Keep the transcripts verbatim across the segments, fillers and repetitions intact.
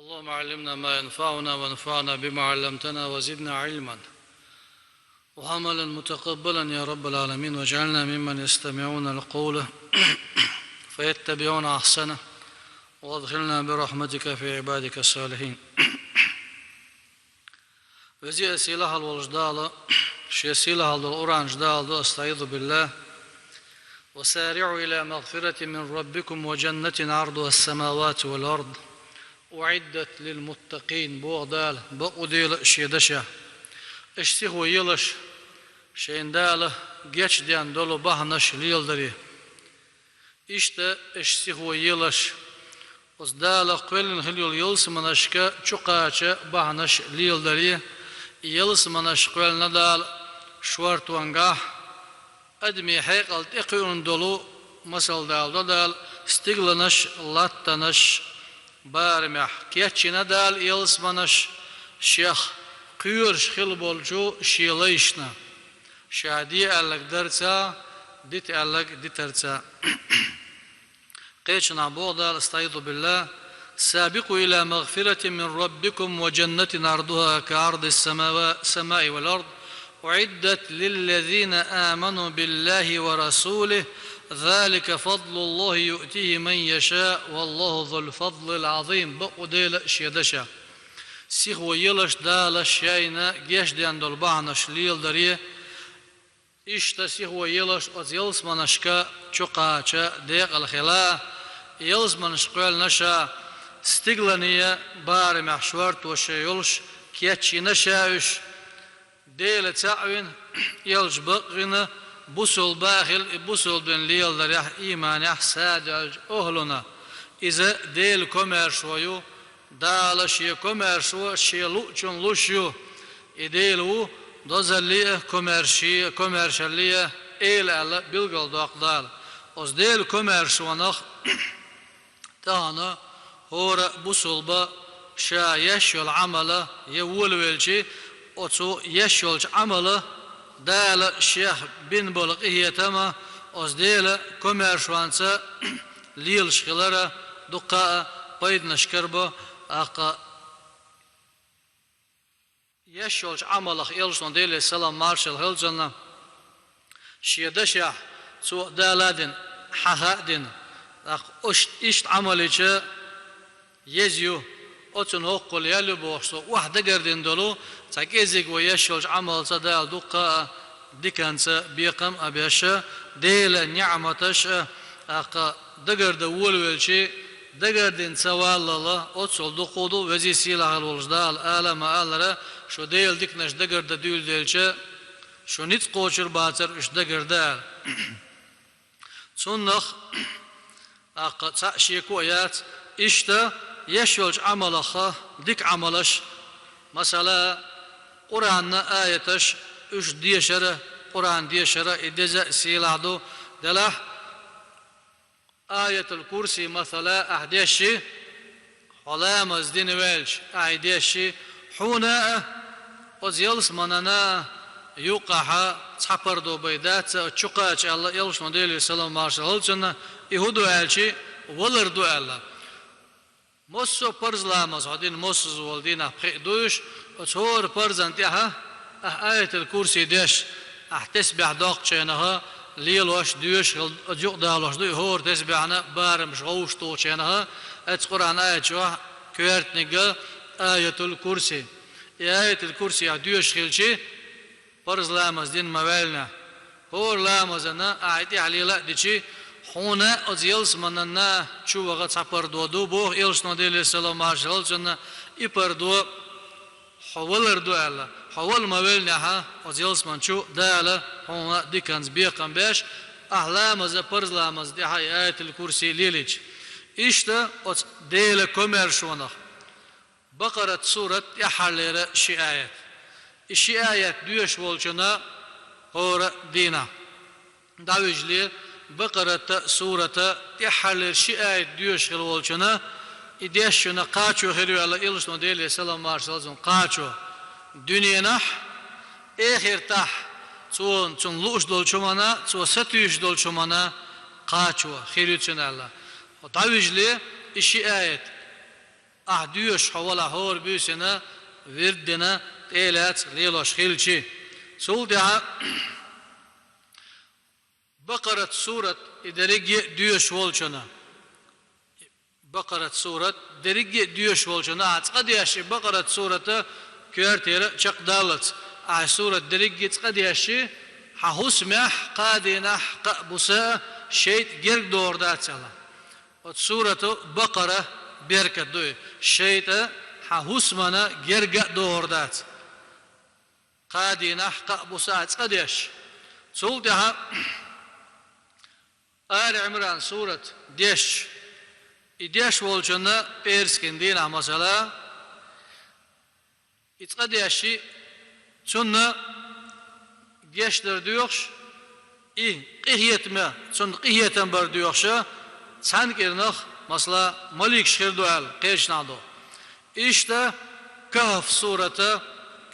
اللهم علمنا ما ينفعنا وانفعنا بما علمتنا وزدنا علما وعملا متقبلا يا رب العالمين، واجعلنا ممن يستمعون القول فيتبعون أحسنه، وأدخلنا برحمتك في عبادك الصالحين. Веза а сийлахьа а волчу Дала, Шен сийлахьа долу Къуръан чохь Дала ду: أستعيذ بالله. وسارعوا إلى مغفرة من ربكم وجنة عرضها السماوات والأرض أعدت للمتقين, боху Дала, бакъ а дела Шен дашехь. Аша сихо елаш, шайна Дала гечдина долу бахьанаш леладаре. Иштта аша сихо елаш, оцу Дала кхоьллина хила йолу ялсаманашка чукхача бахьанаш леладаре, и ялсаманаш кхоьллина Дала шортангахь, адамийн хьекъал тӀекхуьур долу, масал Дала до Дала, стигланаш, латтанаш барамехь, кечйина Дала ялсаманаш Шех кхоьруш хила болчу Шен лайшна, Ша де аьлларг дарца, дита аьлларг дитарца. Кхечанхьа боху Дала: أستعيذ بالله. سابقوا إلى مغفرة من ربكم وجنة عرضها كعرض السماوا-، السماء والأرض أعدت للذين آمنوا بالله ورسوله ذلك فضل الله يؤتيه من يشاء والله ذو الفضل العظيم. Бакъ а дела Шен дашехь. Сихо елаш, Дала шайна гечдина долу бахьанаш леладаре, иштта сихо елаш оцу ялсаманашка чукхача декъала хила, ялсаманаш кхоьллина Ша, стиглане барамехь шорто Ша йолуш кечйина Ша уьш, Дела цхьаъ вина, элча бакъ вина, бусулба а хила, и бусулба дин леладарехь, ийманехь садоьллачу охӀлуна. Иза Делан комаьршо ю, Дала Шен комаьршо Шен луъучунна луш ю. И Дела ву дозалле а, комаьрше-, комаьршалле а Эла аьлла билгалдоккху Дала. Оцу Делан комаьршонах тахана хӀора бусулба ша еш йолу Ӏамала я волавелчи, оцу еш йолчу Ӏамала Дала Шех бина болу къинхетама оцу Делан комаьршонца лелаш хилара дуккха а пайданаш карабо, тӀаккха еш йолчу Ӏамалах элчано, Делера салам маршалла хилчунна, шен дашехь цо Дала а дина, хьаха а дина, тӀаккха ош-, иштта Ӏамал йича еза ю, оцунна хӀоккхул ял ю бохуш, цо охьадагардина долу цхьа кӀезиг вай еш йолчу Ӏамалца Дала дуккха а диканца бекхам а беш, Делан ниӀматаш а, тӀаккха дагардан волавелчи, дагардина ца валлал, оццул дукха ду, везий сийлахь волчу Дала ала ма-аллара, шу Делан диканаш дагардан дуьйладелча, шу ницкъ кхочур бацара уьш дагардан аьлла. Цуннах, тӀаккха цхьаъ шеко а яц, иштта еш йолчу Ӏамалаха дика Ӏамалаш, масала, Къуръанан аяташ, уьш дешара, Къуръан дешара, и деза а сийлахь ду, делахь, Аятул-Курси, масала, ахь деши, хьо ламаз дина ваьлча, ахь и деши, хьуна а, оцу ялсаманана а юккъахьа цхьа пардо бай дац, оцу чу кхача аьлла, элчано, Делера салам маршалла хилчунна, и хӀун ду аьлчи, валар ду аьлла. Массо а парз ламаз хьо дина, массаза волу дийнахь пхиъ дуйш, оцу хӀора парзан тӀехьа ахь Аятул-Курси деш, ахь тесбехь доккхучу хенахь лелош, доьшуш хила, оцу юкъадалош ду и хӀора тесбехьна барамаш вовшахтухучу хенахь, оцу Къуръан аят чохь коьртаниг Аятул-Курси. И Аятул-Курси ахь доьшуш хилчи, парз ламаз дина ма ваьллинехь, хӀора ламазана ахь и тӀехь лела а дичи, хьуна оцу ялсаманана чу ваха цхьа пардо ду, боху элчано, Делера салам маршалла хилчунна, и пардо хьо валар ду аьлла. Хьо вала ма веллинехьа, оцу ялсаман чу Дала хьуна диканца бекхам беш, ахь ламаза, парз ламаза тӀехьа и Аятул-Курси лелийча. Иштта оцу Делан комаьршонах Бакъарат сурат тӀаьххьарлера ши аят. И ши аят доьшуш волчунна хӀора дийнахь. ДӀавижале, Бакъарата сурата тӀаьххьарлера ши аят доьшуш хила волчунна, и дешшина кхачо хир ю аьлла, элчано, Делера салам маршалла хилчунна, кхачо. Дуьненахь, эхартахь, цо, цунна лууш долчу хӀуманна, цо сатуьйсуш долчу хӀуманна кхачо хир ю цуьнан аьлла. ДӀавижале, и ши аят. Ахь доьшуш хьо валахь хӀора буьйсанна вирд дина, тӀе а лаьцна лелош хилча. Цул тӀаьхьа Бакъарат сурат и дерриге а доьшуш волчунна. Бакъарат сурат дерриге а доьшуш волчунна, ахь цкъа дешча и Бакъарат сурата коьртера чекхдаллалц, ахь сурат дерриге а цкъа дешча, хьан хӀусамехь, кхаа дийнахь, кхаа буса а шайтӀа герга догӀур дац аьлла. Оцу сурата Бакъара беркат ду и. ШайтӀа хьан хӀусамна герга а догӀур дац. Кхаа дийнахь, кхаа буса а цкъа дешча. Цул тӀаьхьа Али Ӏимран сурат дешча. И дешча волчунна пӀераскан дийнахь, масала, и цкъа дешча, цунна гечдар доьхуш, и къинхетаме, цунна къинхетам бар доьхуш, цхьана кӀирнах, масала, маликаш хир ду аьлла, кхечанхьа ду. Иштта Кахф сурата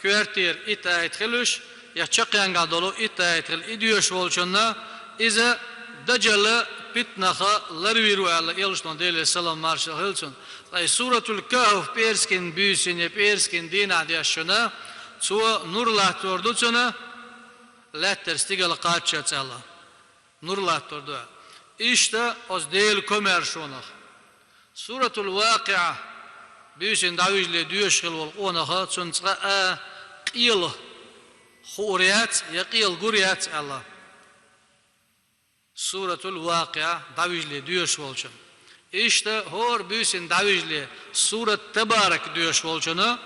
коьртера итт аят хилуш, я чаккхенгахь долу итт аят хила, и доьшуш волчунна, иза Даджала питнаха ларвийр ву аьлла, Элчано, Делера салам маршалла хила цунна. Ткъа и Суратул Кахф пӀераскан буьйсанна я пӀераскан дийнахь дешчунна, цо нур латтор ду цунна, лаьттара стигала кхаччалц аьлла. Нур латтор ду. Иштта оцу Делан комаьршонах. Суратул Вакъиа буьйсанна дӀавижале доьшуш хила волу къонаха, цунна цкъа а къела хуур яц, я къела гур яц аьлла. Суратул Вакъиа дӀавижале доьшуш волчунна. Иштта хӀора буьйсанна дӀавижале сурат Табарак доьшуш волчунна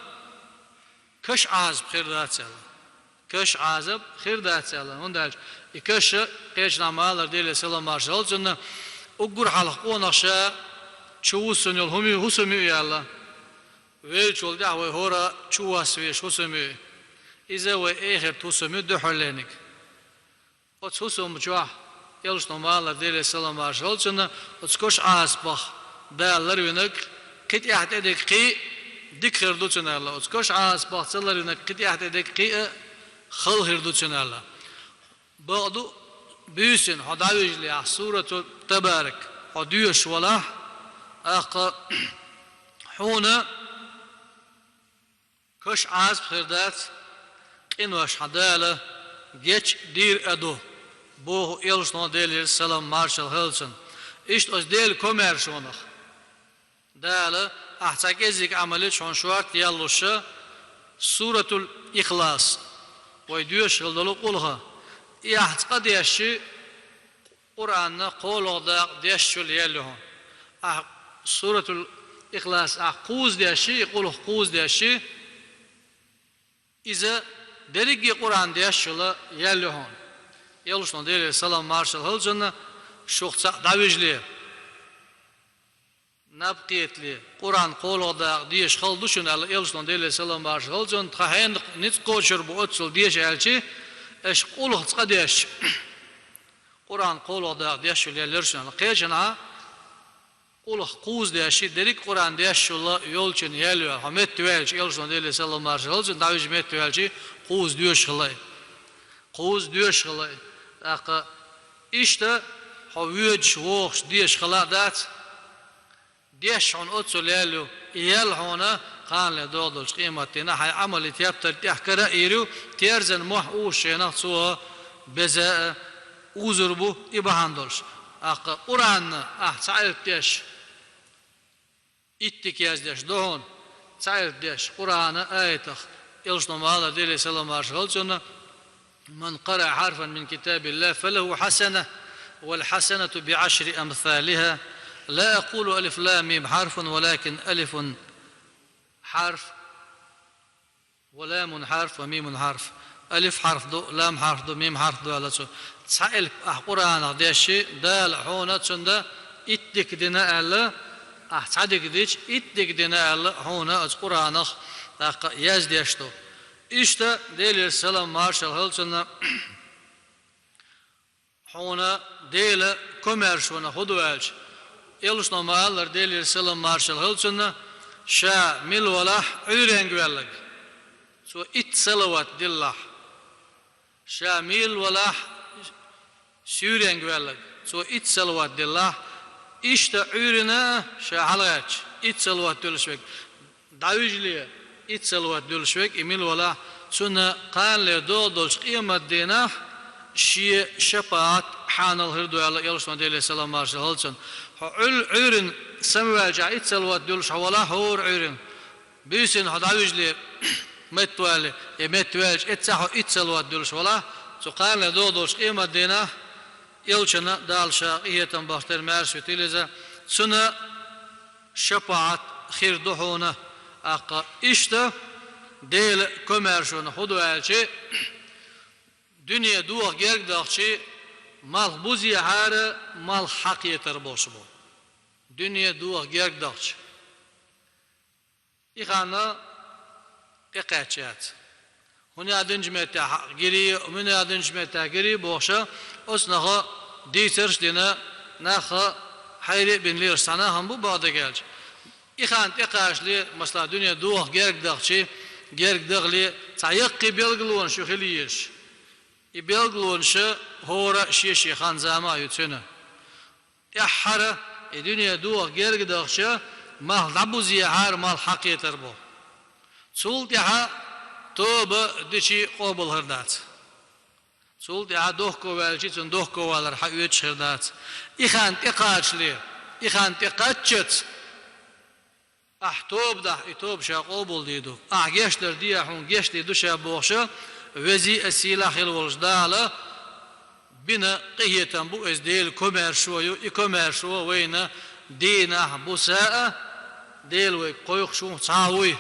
каш Ӏазап хир дац аьлла. Каш Ӏазап хир дац аьлла. ХӀунда аьлча и каш кхечанхьа ма аллара, Делера салам маршалла хила цунна, уггар хьалха къонах ша чу вуссун йолу хӀума ю, хӀусам ю аьлла. Веллачул тӀаьхьа вай хӀора чу восса везаш хӀусам ю. Иза вай эхарт хӀусам ю дуьххьарлерниг. Оцу хӀусам чохь, Элчано ма аллара, Делера салам маршалла хила цунна, оцу каш Ӏазапах Дала ларвинарг кхин тӀаьхьа тӀедерг кхин а дика хир ду цунна аьлла. Оцу каш Ӏазапах ца ларвинарг кхин тӀаьхьа тӀедерг кхин а хала хир ду цунна аьлла. Бакъду, буьйсанна хьо дӀавижале ахь Сурату Табарак хьо доьшуш валахь, тӀаккха хьуна каш Ӏазап хир дац, къинош хьан Дала гечдийр а ду, боху Элчано, Делера салам маршалла хила цунна. Иштта оцу Делан комаьршонах. Дала, ахь цхьа кӀеззиг Ӏамал йича хьуна шорта яллуш, Суратул Ихлас, вай доьшуш хила долу къулхӀа, и ахь цкъа дешча, Къуръанна кхоалгӀа дакъа дешчул ял ю хьуна. Ахь Суратул Ихлас ахь кхуза дешча, и къулхӀа кхуза дешча, иза дерриге Къуръан дешчул ял ю хьуна. Элчано, Делера салам маршалла хила цунна, шух цхьаъ дӀавижале, наб кхетале, Къуръан кхоалгӀа дакъа деша хала ду шуна аьлла, Элчано, Делера салам маршалла хила цунна, тхан хьенах ницкъ кхочур бу оццул деша аьлча, аша къулхӀа цкъа дешча, Къуръан кхоалгӀа дакъа дешчул ял яра шуна аьлла. Кхечанхьа къулхӀа кхуза дешча, дерриг Къуръан дешчул йолчун ял ю, хьо метта ваьлча, Элчано, Делера салам маршалла хила цунна, дӀавижа метта ваьлча, кхуза доьшуш хила и. Кхуза доьшуш хила и. ТӀаккха иштта хьо воьдуш, вохуш, деша хила а дац. Дешча хьуна оццул ял ю, и ял хьуна кханале догӀу долчу къематдийнахь хьайн Ӏамалан тептар тӀехь кара а йийр ю, терзан мохь уьш шенах цо беза а, узур бу и бахьана долуш. ТӀаккха Къуръанна ахь цхьа элп дешча, итт дика яздеш ду хьуна, цхьа элп дешча, Къуръанан аятах, Элчано ма аллара, Делера салам маршалла хила цунна, «من قرأ حرفا من كتاب الله فله حسنة، والحسنة بعشر أمثالها، لا أقول ألف لام ميم حرف، ولكن ألف حرف، ولام حرف، وميم حرف». Алиф хьарф ду, лам хьарф ду, мим хьарф ду аьлла цо. Цхьа элп ахь Къуръанах дешча, Дала хьуна цунна итт дика дина аьлла, ахь цхьа дика дича, итт дика дина аьлла, хьуна оцу Къуръанах тӀаккха яздеш ду. Иштта Делера салам маршалла хила цунна, хьуна Делан комаьршонах хӀун ду аьлча, Элчано ма аллара, Делера салам маршалла хила цунна, ша мила валахь Ӏуьйренга ваьлларг, цо итт салават диллахь, ша мила валахь суьйренга ваьлларг, цо итт салават диллахь, иштта Ӏуьйранна а ша хьалагӀаьттича, итт салават дуьллуш верг, дӀавижале, итт салават дуьллуш верг, и мила валахь, цунна кханалера догӀу долчу къематдийнахь шен шапаӀат хьанал хир ду аьлла, Элчано, Делера салам-маршалла хуьлда цунна. Хьо Ӏуьл-, Ӏуьйрина самаваьлча итт салават дуьллуш хьо валахь хӀора Ӏуьйрина. Буьйсанна хьо дӀавижале, меттаваьлле, я меттаваьлча, эццахь хьо итт салават дуьллуш валахь, цу кханале догӀу долчу къематдийнахь, Элчанна Дала ша къинхетам бахча тера маьрша витийла иза, цунна шапаӀат хир ду хьуна, аккха. Иштта Делан комаьршонах хӀун ду аьлча, дуьне доха герга дахча, малх бузехьара, малх хьакхетар бохуш бу. Дуьне доха герга дахча. И хан тӀекхаьчча яц. ХӀунда динчу меттехь гирий, муьнда динчу меттехь гирий бохуша, оцу наха дийцарш а дина, нах хьайре а бина лелаш цхьа нах а бу, бакъдерг аьлча. И хан тӀекхачале, масала, дуьне доха герга дахча, герга дахале, цхьа яккхий билгалонаш ю хила езаш. И билгалонаш хӀора шен-шен хан-зама а ю цуьнан. ТӀаьххьара, и дуьне доха герга дахча, малх дӀабузехьара, малх хьакхетар бу. Цул тӀаьхьа тоба дича къобал хир дац. Цул тӀаьхьа дохко ваьлча, цунна дохко валар хьаоьцуш хир дац. И хан тӀекхачале, и хан тӀекхаччалц, ахь тоба дахь, и тоба ша къобалдийр ду. Ахь гечдар дехь, хьуна гечдийр ду ша бохуша, везий а, сийлахь а хила волчу Дала бина къинхетам бу, иза Делан комаьршо ю, и комаьршо вайна дийнахь, буса а, Дела вайга кхойкхуш ву, цхьа а вуй.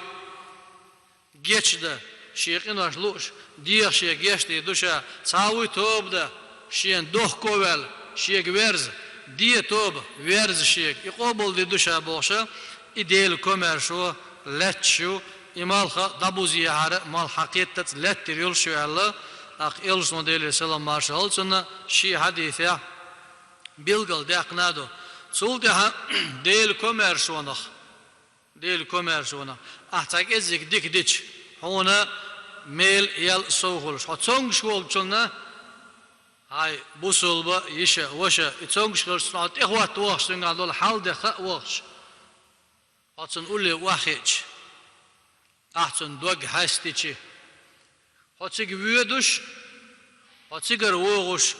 Гечдан, шен къинош лууш, деха шен гечдийр ду ша, цхьа а вуй тоба дан, шена дохко а ваьлла, шега верза, де тоба, верза шега, и къобалдийр ду ша бохуша, и Делан комаьршо лаьтташ ю, и малх дӀабузехьара, малх хьакхеттарца лаьттар йолуш ю аьлла, тӀаккха Элчано, Делера салам-маршалла хуьлда цунна, шен хьадисехь билгалдаьккхина а ду. Цул тӀаьхьа Делан комаьршонах, Делан комаьршонах, ахь цхьа кӀеззиг дика дича, хьуна мел ял а, сов а хуьлуш, хьо цомгуш волчунна, хьайн бусулба йиша, ваша, и цомгуш хиларца цунна хьо тӀехӀотта вахча, цуьнгахь долу хьал дехха а вахча, хьо цунна улле охьахиъча, ахь цунна дог хьаьстича, хьо цига воьдуш, хьо цигара вогӀуш,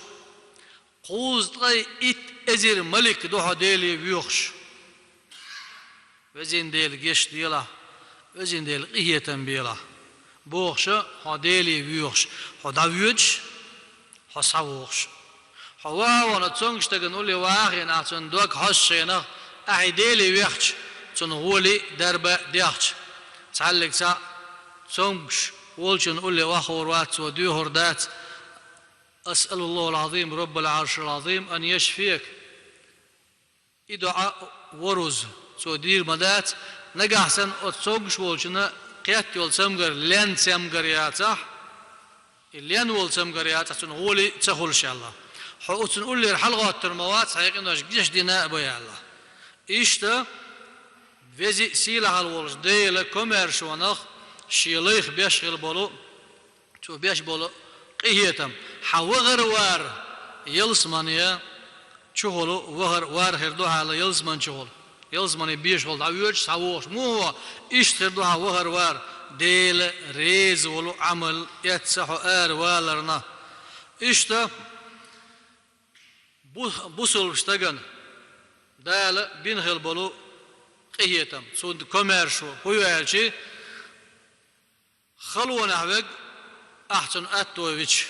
кхузткъе итт эзар малик ду хьо Деле воьхуш. Везин Дела гечделахь, Везин Дела къинхетам белахь, бохуша, хьо Деле воьхуш, хьо дӀавоьдуш, хьо схьавогӀуш. Хьо ваха а вахана, цомгуш стагана улле ваха а хиъна, ахь цунна дог хьостучу хенахь, ахь и Деле вехча, цунна гӀоли, дарба дехча, цхьаьллиг цхьаъ цомгуш волчунна улле охьахуур вац, цо доьхур дац: «أسأل الله العظيم رب العرش العظيم أن يشفيك». И доӀа воруза, цо дийр ма дац, нагахь санна оцу цомгуш волчунна кхетта йолу цамгар лен цамгар яцахь, и лен волу цамгар яцахь, цунна гӀоли ца хуьлуш аьлла. Хьо оцунна уллера хьалагӀоттур ма вац, хьайн къинош гечдина а бай аьлла. Иштта, везий а, сийлахь а волуш Делан комаьршонах шен лайх беш хила болу, цо беш болу къинхетам. Хьан вахар вар ялсамане чухула вахар вар хир ду хьан ялсаман чухула. Ялсамане бешахула дӀавоьдуш, схьавогӀуш муха ву, иштта хир ду хьан вахар вар, Дела реза волу Ӏамал эцна хьо ара валарна. Иштта бу-, бусулба стагана Дала бина хила болу къинхетам, цуьнан комаьршо хӀун ю аьлча, халонехь верг, ахь цунна атто вича,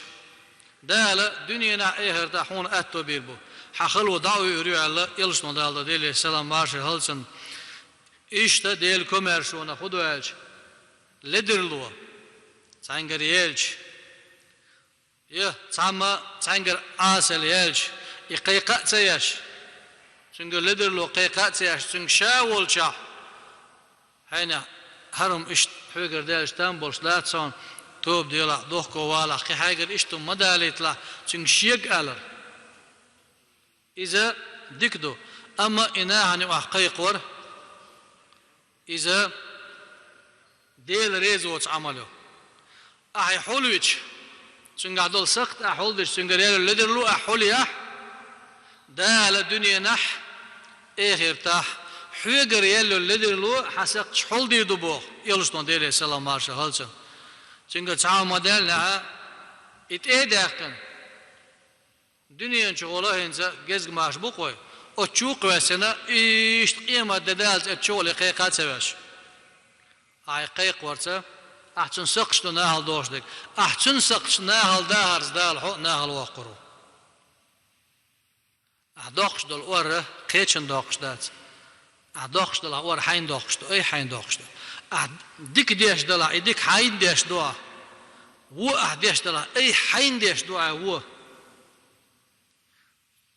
Дала дуьненахь а, эхартахь а хьуна атто бийр бу. Хьан хало дӀа а вуьйр ю аьлла, Элчано, Дала Делера салам-маршалла хуьлда цунна. Иштта Делан комаьршонах хӀун ду аьлча, ледарло цхьаьнгара яьлча, я цхьамма цхьаьнгара Ӏесалла яьлча, и кхайкха а ца еш, цуьнгара ледарло кхайкха а ца еш, цуьнга ша волчохь, хьенех хьарам иштта хьоьгара даьлча там болуш дац хьуна, тоба делахь, дохко валахь, кхин хьайгара иштта хӀума ма далийталахь, цуьнга шега алар. Иза дика ду, амма и нахана юкъахь кхайкхор, иза Дела реза воцу Ӏамал ю. Ахьа хьулвича, цуьнгахь долу сакхт ахьа хьулдича, цуьнгара яьлла ледарло ахьа хьулъяхь, Дала дуьненахь, эхартахь Хьоьгара яьлла йолу ледарло хьан сакхташ хьулдийр ду боху, Элчано, Делера салам-маршалла хуьлда цунна. Цуьнга цхьа а ма даьллинехь, и тӀе а даьккхина, дуьнен чу гӀоло хӀинца гезгмаш бу-кх вай, оцу чу а кхоьссина, иштта къемат де даллалц оцу чу гӀоле кхайкха а ца веш. Ахь и кхайкхорца, ахь цуьнан сакхташ ду нахала дохуш дерг. Ахь цуьнан сакхташ нахала дахарца Дала хьо а нахала воккхур ву. Ахь доккхуш долу ор кхечанна доккхуш дац. Ахь доккхуш делахь, ор хьайна доккхуш ду, ай хьайна доккхуш ду. Ахь дика деш делахь, и дика хьайна деш ду ахь. Вон ахь деш делахь, ай хьайна деш ду ахь вон.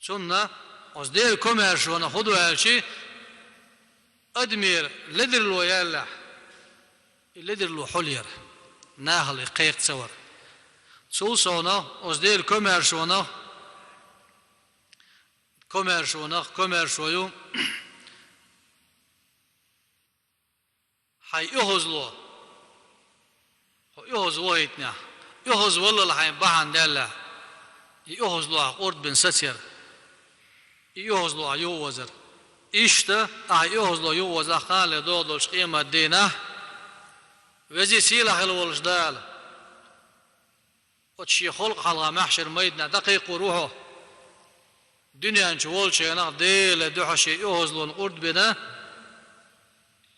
Цунна оцу Делан комаьршонах хӀун ду аьлча, адамера ледарло яьллехь, и ледарло хьулъяр, нахала и кхайкха ца вар. Цул совнах оцу Делан комаьршонах, комаьршонах комаьршо ю хьайн оьгӀазло. Хьо оьгӀаз вахийтинехь, оьгӀаз валлал хьайна бахьана даьллехь, и оьгӀазло ахь къурд бина сацаяр, и оьгӀазло ахь юхаозар. Иштта ахь и оьгӀазло юхаозахь, кханале догӀу долчу къемат дийнахь, везий сийлахь хила волуш Дала оцу шен халкъ хьалха маьхьшар майданахь дӀакхайкхор ву хьо. Дуьнен чу волчу хенахь Делан дуьхьа шен оьгӀазлонан къурд бина,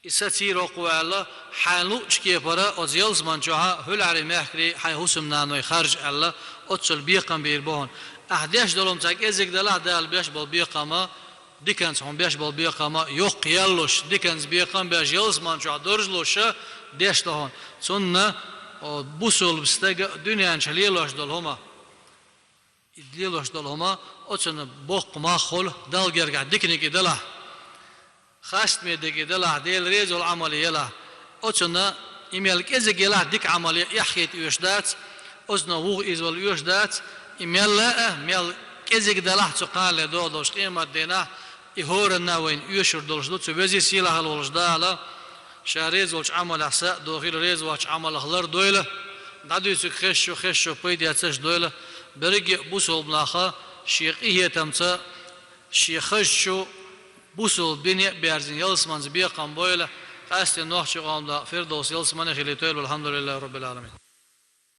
и сацийра хӀокхо аьлла, хьайна луъучу кепара оцу ялсаман чохь а хьуьлаьрий мехкарий, хьайн хӀусамнаной харжа аьлла, оццул бекхам бийр бу хьуна. Ахь деш долу хӀума цхьа кӀезиг делахь, Дала беш болу бекхам а, диканца хьуна беш болу бекхам а йоккха яьллуш, диканца бекхам а беш, ялсаман чохь даржалуш а деш ду хьуна. Цунна, о, бусулба стага дуьнен чохь лелош долу хӀума, и лелош долу хӀума, оцунна боккха мах хуьлу, Далла гергахь диканиг и делахь, хастаме дерг и делахь, Дела реза волу Ӏамал елахь, оцунна и мел кӀезиг елахь, дика Ӏамал е-, эхь хета оьшуш дац, оцунах вуха иза вала оьшуш дац, и мелла а, мел кӀезиг делахь, цу кханале догӀу долчу къемат дийнахь, и хӀоранна а вайна оьшур долуш ду. Цу везий сийлахь хила волуш Дала Ша реза волчу Ӏамалех са а дохийла, реза воцчу Ӏамалах лардойла, дӀадуьйцург хезча, хезчо пайда эцарш дойла, берриге а бусулба нах шен къинхетамца, шен хазачу бусулба дине а берзина ялсаманца бекхам бойла, къаьсттина нохчийн къоман дакъа Фирдовс ялсамане хилийтойла. Валхьамдулиллахи Роббил Ӏаламин.